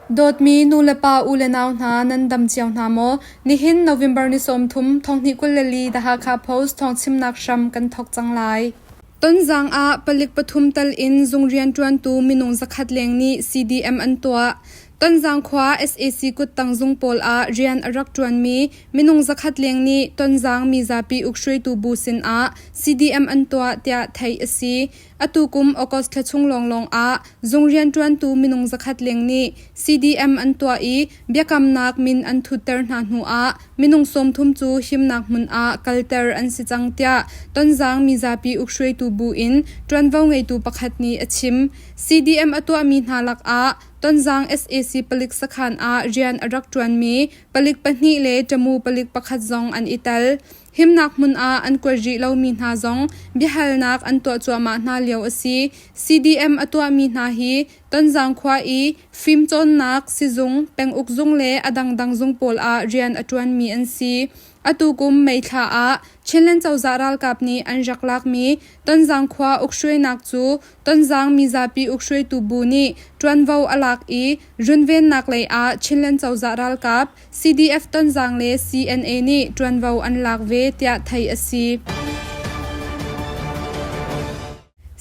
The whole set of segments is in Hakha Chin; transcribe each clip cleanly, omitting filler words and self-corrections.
Dawtmi nulepa u le nau hna nan dam cio hna maw? Nihin November ni 30, 2024 The Hakha Post thawngchimnak hram kan thawk cang lai. Tonzang ah palik pathum tal in zung rianṭuantu minung zakhat leng nih CDM an tuah. Tonzang khua sac kuttang zung pawl ah rian a rak ṭuanmi minung zakhat leng nih Tonzang mizapi ukhruaitu bu sinah CDM an tuah tiah theih a si. Atu kum August thla chung lawnglawng ah zung rianṭuantu minung zakhat leng nih CDM an tuah i biakamnak min an thutter hna hnu ah minung 30 cu himnak hmun ah kalter an si cang tiah Tonzang mizapi ukhruaitu bu in ṭuanvo ngeitu pakhat nih a chim. CDM a tuahmi hna lakah Tonzang sac palik sakhan ah rian a rak ṭuanmi palik pahnih le ṭamu palik pakhat zong an i tel. Himnak hmun ah an kuat rih lomi hna zong biahalnak an tuah cuahmah hna lio a si. CDM a tuahmi hna hi Tonzang khua i fimcawnnak sizung, penguk zung le a dangdang zung pawl ah rian a ṭuanmi an si. Atu kum May thla ah Chinland cozah ralkap nih an rak lakmi Tonzang khua ukhruainak cu Tonzang mizapi ukhruaitu bu nih ṭuanvo a lak i runvennak lei ah Chinland cozah ralkap CDF Tonzang le CNA nih ṭuanvo an lak ve tiah theih a si.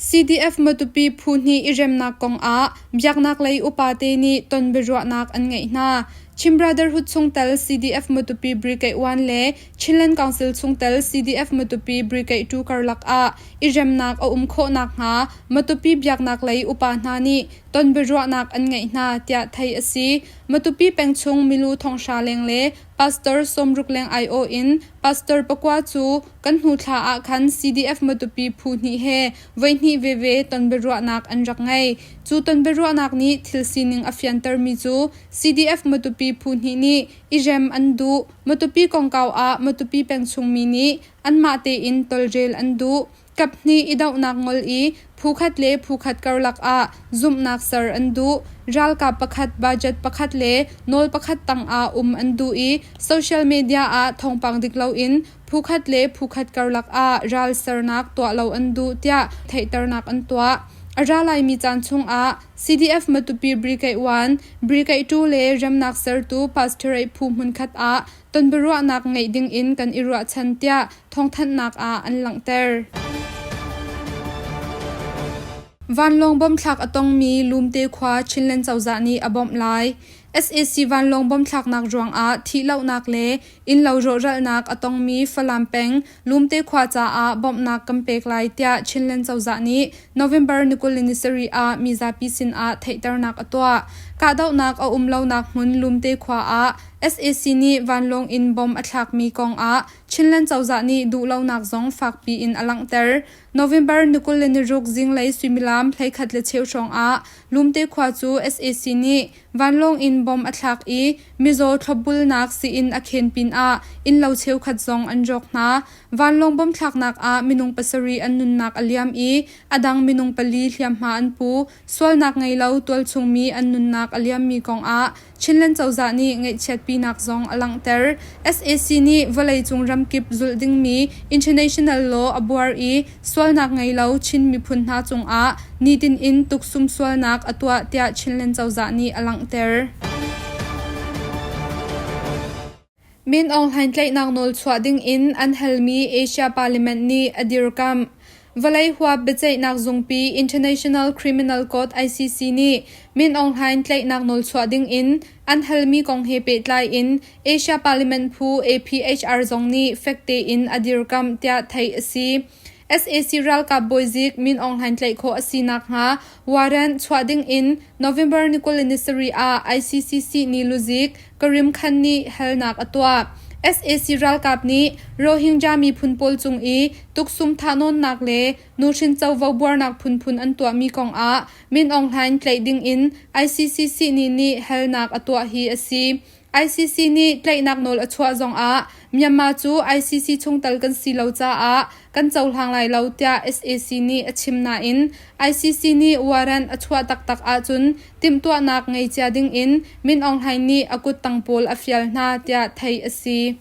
CDF Matupi phu hnih i remnak kong ah biaknak lei upate nih ton biaruahnak an ngeih hna. Chin Brotherhood chungtel CDF Matupi Brigade 1 le Chinland Council chungtel CDF Matupi Brigade 2 karlak ah i remnak a um khawh nakhnga Matupi biaknak lei upa hna nih ton biaruahnak an ngeih hna tiah theih a si. Matupi peng chung milu thonghra leng le pastor 60 leng aiawh in pastor pakua cu kan hnu thla ah khan CDF Matupi phu hnih he voihnih veve ton biaruahnak an rak ngei. Cu ton biaruahnak nih thil sining a fiantermi cu CDF Matupi phu hnih nih i rem an duh. Matupi kongkau ah Matupi peng chungmi nih anmah tein tawlrel an duh. Kaphnih i dohnak ngol i phukhat le phukhat karlak ah zumhnak ser an duh. Ralkap pakhat, budget pakhat le nawl pakhat tangah um an duh i social media ah thawngpang dik loin phukhat le phukhat karlak ah ral sernak tuah lo an duh tiah theihternak an tuah. A ra laimi caan chungah CDF Matupi Brigade 1, Brigade 2 le remnak sertu pastorate phu hmunkhat ah tonbiaruahnak ngeih dingin kan i ruahchan tiah thawngthanhnak ah an langhter. Vanlawng bomthlak a tongmi Lumte khua Chinland cozah nih a bawmh lai. Sac vanlawng bomthlaknak ruangah thihlohnak le innlo rawhralhnak a tongmi Falam peng Lumte khua caah bawmhnak kan pek lai tiah Chinland cozah nih November ni 27 ah mizapi sin ah theihternak a tuah. Kahdohnak a um lonak hmun Lumte khua ah sac nih vanlawng in bomb a thlakmi kong ah Chinland cozah nih duhlonak zong fakpi in a langhter. November ni 26 zinglei suimilam 11:15 hrawng ah Lumte khua cu sac nih Vanlawng in bomb a thlak i mizaw thlopbulnak sii-inn a khen pinah innlo cheukhat zong an rawk hna. Vanlawng bomb thlaknak ah minung pasarih an nunnak a liam i a dang minung pali hliamhma an pu. Sualnak ngei lo tualchung mi an nunnak a liammi kong ah Chinland cozah nih ngaihchiatpinak zong a langhter. Sac nih vawleicung ramkip zulh dingmi international law a buar i sualnak ngei lo Chin miphun hna cungah nitin in tuksum sualnak a tuah tiah Chinland cozah nih a langhter. Min Aung Hlaing tlaihnak nawl chuah dingin an halmi Asia Parliament nih a dirkamh. Vawlei huap biaceihnak zungpi International Criminal Court ICC nih Min Aung Hlaing tlaihnak nawl chuah dingin an halmi kong he pehtlai in Asia Parliament phu APHR zong nih fek tein a dirkamh tiah theih a si. Sac ralkap bawizik Min Aung Hlaing tlaih khawh a si nakhnga warrant chuah dingin November ni 27 ah ICC sihni luzik Karim Khan nih halnak a tuah. Sac ralkap nih Rohingya miphun pawl cung i tuksum thahnawnnak le nuhrin covo buarnak phunphun an tuahmi kongah Min Aung Hlaing tlaih dingin ICC sihni nih halnak a tuah hi a si. ICC nih tlaihnak nawl a chuah zongah Myanmar cu ICC chungtel kan si lo caah kan cohlang lai lo tiah sac nih a chim nain ICC nih warrant a chuah taktak ahcun timhtuahnak ngei cia dingin Min Aung Hlaing nih a kuttang pawl a fial hna tiah theih a si.